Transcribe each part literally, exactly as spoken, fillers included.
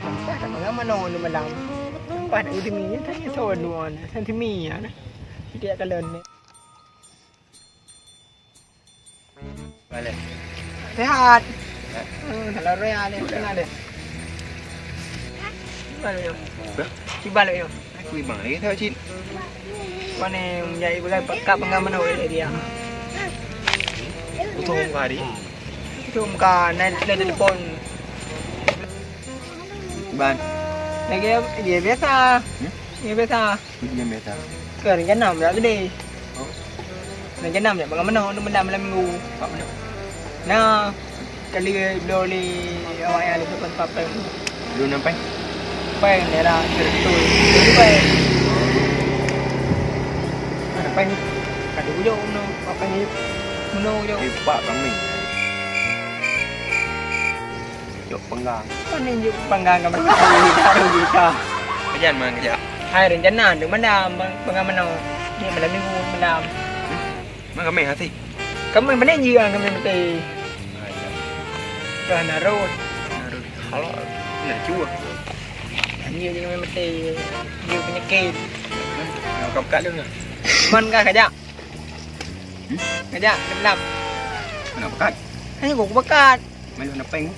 Nampak tak mengaman orang ni malam. Nampak tak demi ni, tanya soal dua ni. Santimi ya. Tidak kalau ni. Balik. Sehat. Sehat. Hmm, kalau Roy ada tengah ada. Cuba lu yo. Hah? Cuba lu yo. Aku imang lagi tak cit. Mana yang jadi pegang pekat pengaman orang dia. Betul hari. Cuma kan, naik, naik telepon. Ban. Lagi, ya, biasa. Hmm? Ya, biasa. Ini yang biasa. Ke rencana nak gede. Oh. Rencana nak bangun menung, untuk malam, malam minggu. Pak mana? Nah, kali dua li awak yang lebih pun papai. Dua enam pai? Pai, daerah Sertul. Jadi pai. Mana pai ni? Kata bujur, no. Papai ni. Menung je. Eh, pak kami. Jok penggang. Mana jok penggang kami? Taruh kita. Kejap, man, kejap. Hai, rencana untuk malam, penggang mana? Ni malam minggu, malam. Hmm? Mana kami hati? Kami mana je kami mati. Ah, iya. Dah narut. Narut. Halal. Nak cuba. Tanya je kami mati. Dia penyakit. Hmm? Nak buka-buka dulu. Man kah kajak? Hmm? Kajak, malam. Nak pekat? Hanya aku pekat. Malu nak peng.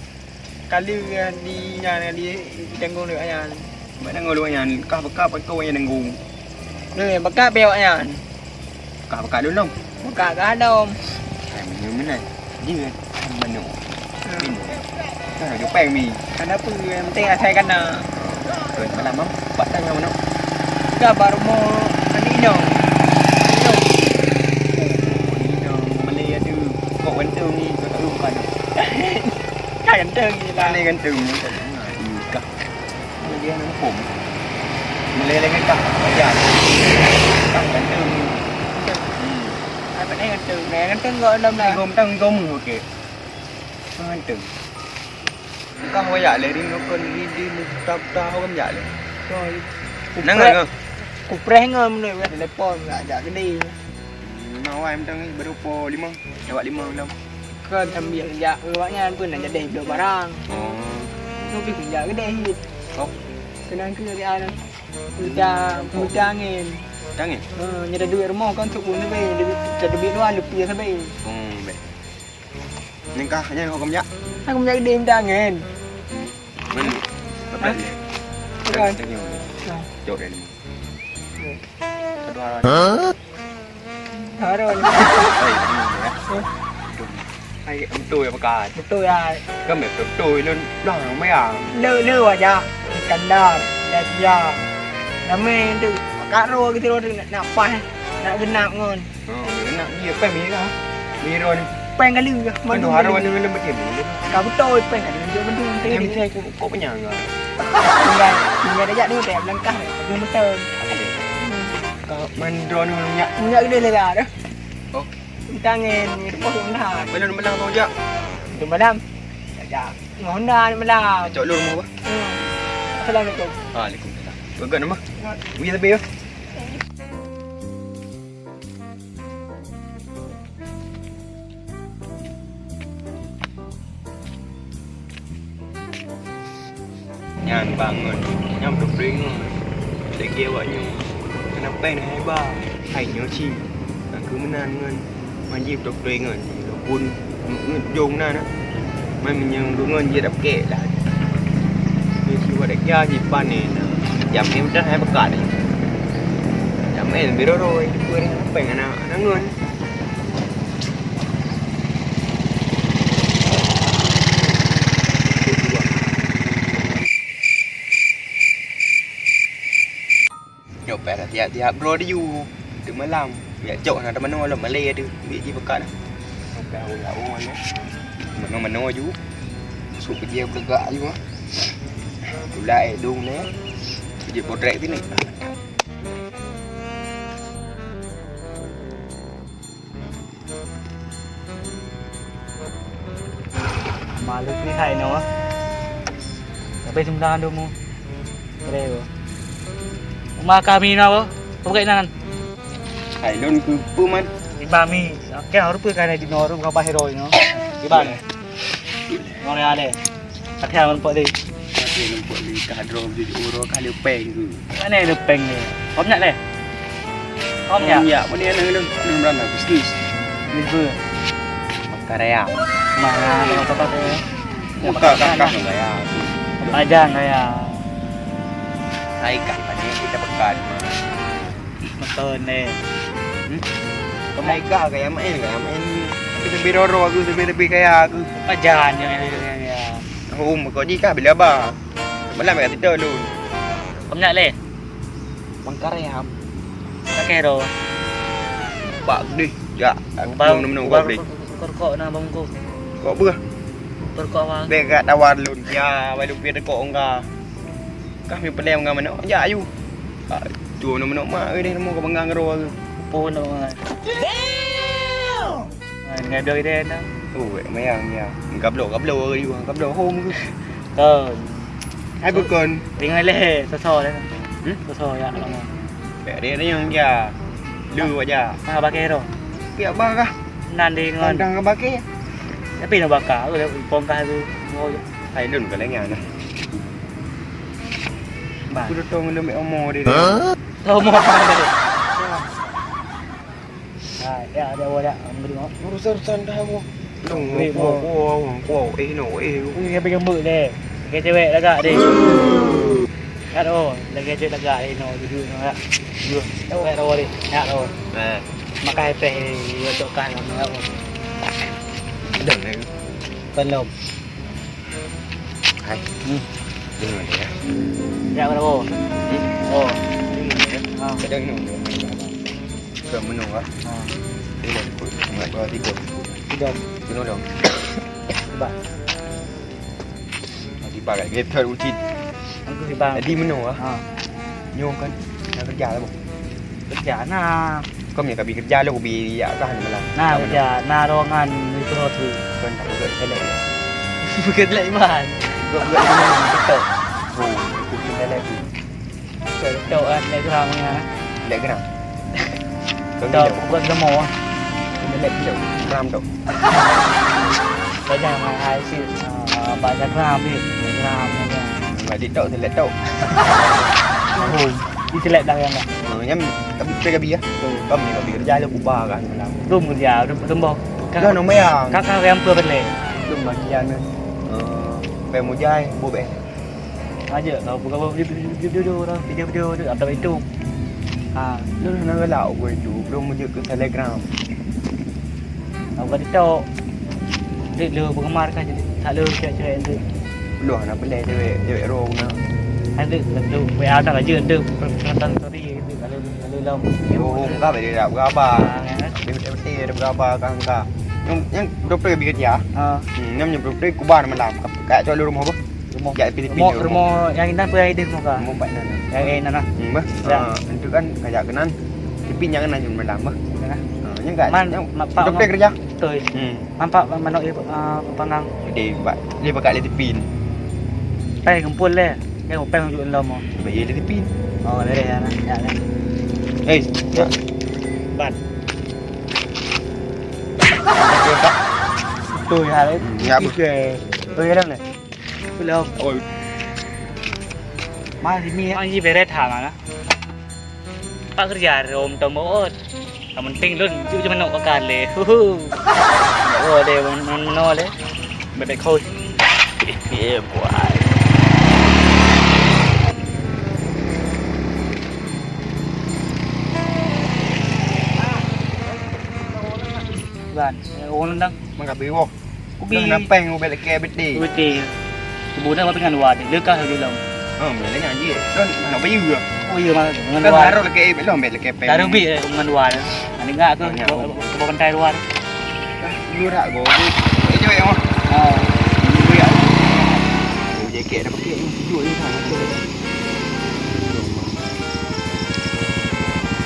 Kali yang di, yang di tanggung dekat nyan. Mak tanggung dekat nyan, kah bekak pakai kau yang tanggung. Ni, bekak pihak nyan. Kah bekak dulu dong. Bekak kah dong. Hai, minum mana? Dia kan. Mano. Hmm. Minum. Kau nak jumpa mi. Ada apa? Yang penting asai kena. Kau malam mam, pak tanya mano. Kau baru mau ni dong. Ni dong. Oh, ni dong. Malay ada. Kau ganteng ni, kau tak lupa dong. Kan ganteng je lah. Pandai ganteng. Kah. Dia nak hukum. Mulai lagi kah. Ajar. Kah ganteng. Hmm. Apa ni ganteng? Nah, ganteng kau dalam dah. Kau mentang kau mu, okey. Kah ganteng. Kah wayak leh, ring kau ni di muta-muta orang jak leh. Kau. Nang kupreh, kau. Kupreh ngon menurut telepon, jak gede. Hmm, nak wai mentang ni baru po lima. Awak lima malam. Kan sambil jak awak nyan pun nak jadi bloe barang. Oh. Tapi pun jak gede hit. Oh. Senang ke dari alam. Muda, muda angin. Muda angin? Ha, nyada duit rumah kan untuk pun sabe. Duit, duit luar lebih sabe. Oh, baik. Nengkah nyan kau kemjak? Aku menjak gede muda angin. Mana? Apa dia? Bukan. Tanya. Ha. Jawab dia ni. Kedua orang. Hah? Harun. Hai, betul ya pekat. Betul ya. Kan betul lun lah mayang. Le le aja. Iskandar, Dacia. Nama tu? Kak Ro gitu nak, nak pas, nak genap ngon. Oh, nak dia pen mira. Mira ni. Pen kali ke? Mana Harun ni lembut dia. Kau betul pen kali dia betul. Yang saya kok kenyang ah. Tinggal, tinggal dia jadi tak melangkah. Dia betul. Kau main drone minyak. Minyak gede lega dah. Oh. Tangan ni, poh dah. Mana nak malam kau jak? Untuk malam. Jak. Honda nak malam. Cok lu rumah apa? Hmm. Assalamualaikum. Waalaikumsalam. Bagus nama? Bagus. Wih, tapi ya. Nyan bangon, nyan beupeuringong lagèe awak nyoe. Kenapa na haba? Hai nyoe cit, ka keu meunan ngon manjib dokto ngon, walaupun ngon jong na na. Man meunyoe ngon jih dap kek lah. Nyoe cit wadak kia jipan ni na. Jam ni mudah hai bekat ni. Jam ni lebih roro, itu pun apa yang anak, anak ngon. Nyoe payah tiap-tiap droe di yu. Di malam. Yak cok na teumanoe lom malèe tu. Ambil ji pekat. Manoe-manoe ju. Masuk ke dia belegak ju. Tulak eh dong ni. Jadi potrek sini. Malu pih hai nyoe. Tapi sebentar dulu mu. Kere bo. Uma kami na bo. Apa kainan? Hai lôn keu peue man? Imami. Oke, harus peue kainan di nor, bukan bahero nyoe. Iban. Nor ya deh. Akhé lom pok lé. Akhé lom pok lé, kah droe jeuet uroe kah lé péng tu. Mana ada péng ni? Om nyak leh? Om nyak? Om nyak, mana ada lu? Lu berana bisnis. Bisnis apa? Makan raya. Mana ada tempat tu? Buka kakak raya. Pajang raya. Hai kah tadi kita pekan. Betul ni. Hmm? Kemai kah kaya main, kaya main. Tapi lebih roro aku, lebih lebih kaya aku. Pajan yang ya. Oh, kau di kah bila ba? Malam kat situ lu. Kau nak leh? Mangkar ya. Pakai ro. Bak deh, ya. Aku minum-minum kau deh. Kau kok nak bangku. Kau apa? Kau kok apa? Bek kat tawar lun. Ya, walau pia dekok enggak. Kah mi peulem ngon manok, jak aju. Ah, tu manok-manok mak ke deh, nemu ke bangang ngeroe ke. Pun nama. Damn! Ngadoi deh dah. Oh, wek mayang ya. Gablok, gablok ke aju, gablok hom ke. Kon. Hai bukon. Ringan leh, soso leh. Hmm? Soso ya lama. Bek dia yang ya. Lu aja. Ah, pakai ro. Piak bah kah? Nan di ngon. Kandang ke pakai. Tapi nak bakar, aku dah pongkah tu. Oh, ya. Hai lôn ka lagèe nyan. Bah. Aku tutong lôn mek omo dia. Hah? Omo. Ha, ya, ada awak dah. Ambil tengok. Urusan-urusan dah aku. Nong, Weh, kuah, mo. Kuah, kuah, eh, no, eh. Ui, habis gembok deh. Pakai cewek lagak deh. Kat oh, lagi cewek lagak deh, no, duduk no, ya. Dua. Cewek rawa deh. Ya, rawa. Eh. Makai teh, ya, cok kah, no, ya. Dah, eh. Belum. Hai. Hmm. Dengar dia, ya. Ya, berapa? Hmm? Oh. Ha. Kadang ni, bukan menung, ah. Ha. Dia dah sebut. Enggak, dua, tiga. Tiga. Menung dong. Sebab. Tiba kat kereta ucit. Aku tiba. Jadi menung, ah. Ha. Nyoe kan, nak kerja lah, Bang. Kerja na. Kau mi ka bi kerja lôn, ka bi yak kah ni malam? Na kerja, na ruangan itu hotel. Kon tak buka selek ya. Buka selek iman. Buka buka iman TikTok. Oh, itu selek tu. TikTok ah, Telegram ah. Telegram. Kau TikTok, buat semua. Selek tu. Gram tu. Belajar main I C, ah, baca gram ni. Gram ni. Buat TikTok, selek tu. Oh, di selek dah yang dah. Oh, yang tapi tu gabi ya. Tu. Kau ni gabi kerja je kubah kan malam. Tu mulia, tu tembok. Dah nama yang. Kakak yang apa balik? Tu bagian ni. Eh, pemujai, bu beh. Aja kau buka video video orang video video tu atau itu. Ha, lu nak galak aku itu, belum muncul ke Telegram. Aku kata tu. Dek lu penggemar kan jadi tak lu cewek-cewek tu. Belum nak pelai cewek, cewek rong nak. Ada satu W A tak aja ada perkhidmatan story gitu. Lalu lalu lam. Oh, enggak boleh nak berapa. Ha, kan? Betul-betul ada berapa kan enggak. Yang yang betul-betul lebih kerja. Ha. Hmm, yang betul-betul kubah malam. Kat tu rumah apa? Rumoh. Jak Filipin rumoh, rumoh. Rumoh nyang inan peue nyang ideh rumoh ka? Rumoh pat nan. Nyang inan lah. Hmm, bah. Ya. Ah, itu kan kajak keunan. Tapi nyang keunan cuma malam bah. Ya. Ah, nyang kat, man, nyang mak, pak doktor kerja. Betul. Hmm. Nampak manok dia, ah, panggang. Dia buat, dia pakai le tipin. Pai kumpul le. Kan upeng ujuk lom. Baik le tipin. Oh, le ya. Ya, ya. Hei. Ya. Ban. Betul ya. Ya, betul. Betul ya, dah le. Belum. Oi. Masih mi. Masih beret ha mana? Pak kerja rom tombol. Yang penting lun cuci manok bakar le. Huhu. Oh deh, man man no le. Bebek kau. Iya, boy. Ban, eh, orang nendang. Mangga biwoh. Kubi. Dah napeng ubek leke bete. Bete. Ibu dah mapi ngan wadi. Lekah laju lom. Oh, boleh nyan je. Don nak bayu ke? Oh iya mah dengan wadi. Baru leke belum bet leke peng. Taruh bi eh, ngan wadi. Ani ngak tu. Bawa kentai luar. Yurak go. Eh jawek mah. Ha. Yurak. Oh, jaket dah pakai ni. Tidur ni kan.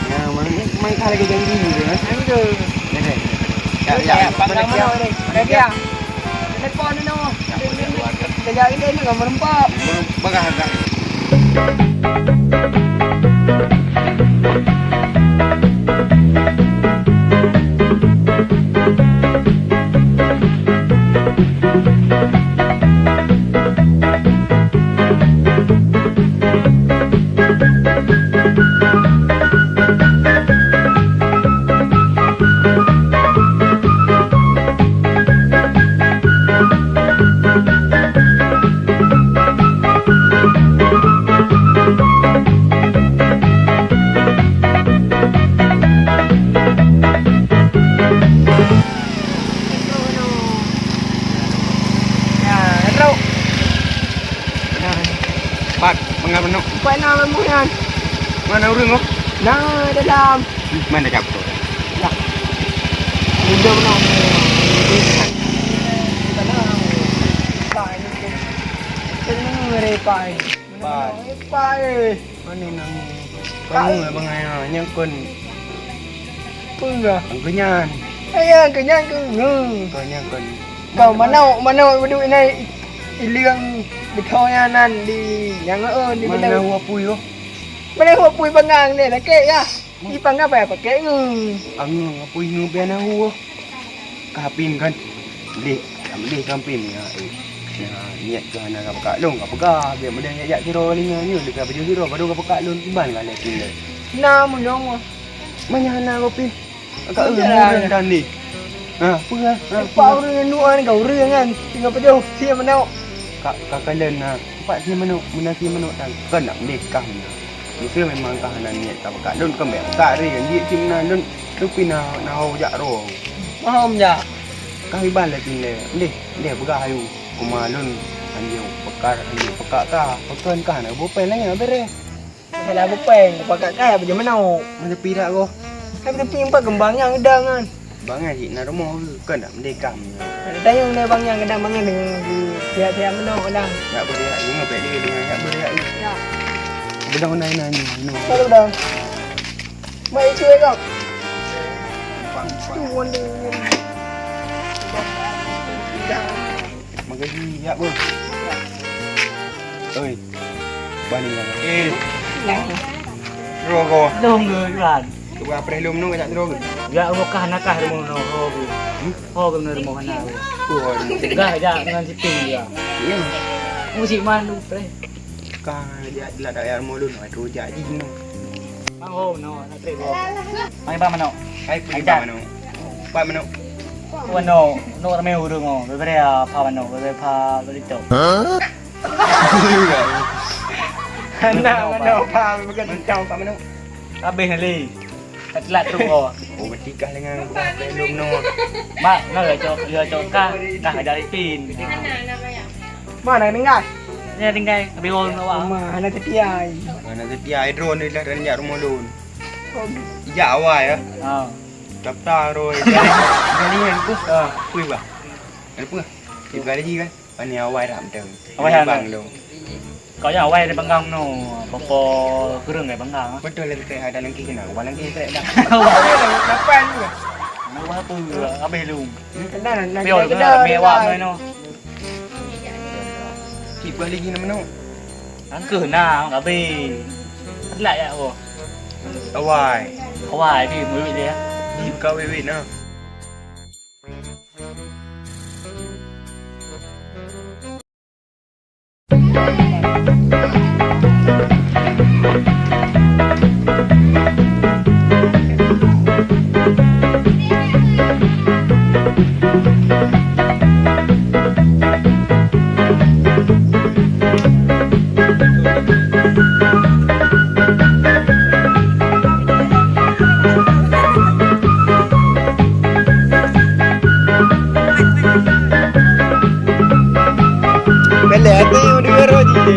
Ya, mana ni? Main kah lagi janji ni, kan? Ada. Ada. Ya, ya. Panggang mana ni? Ada dia. Telepon ni, no. Kerja ini ni, nomor empat. Bagah, bagah. Pat, mangat manok. Pat na lam nyan. Mana ureueng, oh? Na dalam. Mana cakap tu? Dah. Udah manok. Pai. Pai. Pai. Mana nang? Kamu abang ayah nyang kon. Peugah. Angku nyan. Eh, ya, angku nyan ke? Angku nyan kon. Kau manok, manok beuduk inai ileng beutôi nyan nan di nyang, eh, di mana beutôi. Mana apui, oh? Mana apui pangang ni, lakek ya. Ipang apa ya pakai ngeung? Angeung apui ngeung biar nahu. Kapin kan. Deh, deh kapin ya. Eh. Ya, niat ke hana ka pekak lôn, ka peugah. Biar mudah niat jak siro linga nyoe, leka baju siro, baru ka pekak lôn kiban ka leh pin leh. Na meunyoe. Manya hana kapin. Ka ureueng dan ni. Ha, peue? Ha, Pak ureueng nuan ka ureueng kan. Tinggal pejoh sia manok. Ka, ka kalen na. Empat sia manok, meunan sia manok tan. Kan nak meudeh kah meunan. Meusé memang kah hana niet ka peukat lôn, kan bèk peukat ré. Jeuet cit meunan lôn, lôn pih na, na ho jak roe. Paham jak? Kah iban lé pih lé. Ndeh, ndeh peugah ayu. Uma lôn hanjeuet peukar, hanjeuet peukak kah. Pakon kah na bopèng lagèe na bereh. Salah bopèng, peukak kah ya bajèe manok. Mana pih dak goh? Tapi tepi empat keumbang nyang gedang kan. Bangai cit na rumoh ke? Kon dak meudeh kah meunyoe? Tanyong lé bang nyang kadang bangai deungon sihat-sihat meunoe kadang. Yak beureak, ingat bèk lé deungon yak beureak. Ya. Bedong nai nai ni. Kalau dah. Mai itu ya kau. Pang, pang. Tu wonder. Magaji yak beuh. Oi. Bani ngai. Eh. Nah. Rogo. Dong ke kan. Coba preh lom nu jak terus. Ya, oh, kah nakah rumoh no, ho ke. Hmm? Ho ke rumoh na. Oh, ho. Gah jak dengan situ ya. Ya. Musik mandu preh. Kah dia dak dak ya rumoh lun, aduh jak ji no. Mang ho no, nak trek ho. Mai ba manok. Hai, pergi ba manok. Ba manok. Wano, no ramai urang ho. Bebere apa manok, bebere apa berito. Hah? Anak mana faham bukan tentang Pak Manu. Habis ni. Tak telat terus kau. Oh, bertikah dengan bukan belum no. Mak, no ya cok, ya cok kah, dah jadi pin. Mana tinggal? Ya tinggal, habis orang awak. Mana setia ai? Mana setia ai drone ni dah dan jak rumah lun. Ya awal ya. Ha. Daftar roh. Jadi aku. Ha. Kui bah. Apa? Tiba lagi kan? Ani awai dah betul. Awai dah. Bang lu. Kau jangan awai dari panggang no. Popo kurang dari panggang. Betul lah kita ada lengkih kena. Ubah lengkih saya dah. Lapan juga. Nak ubah apa juga? Habis lu. Kenal nak. Pion kena mewah no. Tiba lagi nama no. Angkuh na, habis. Telat ya oh. Awai. Awai di mulut dia. Di kau wewet nah. Belek hati udah roji.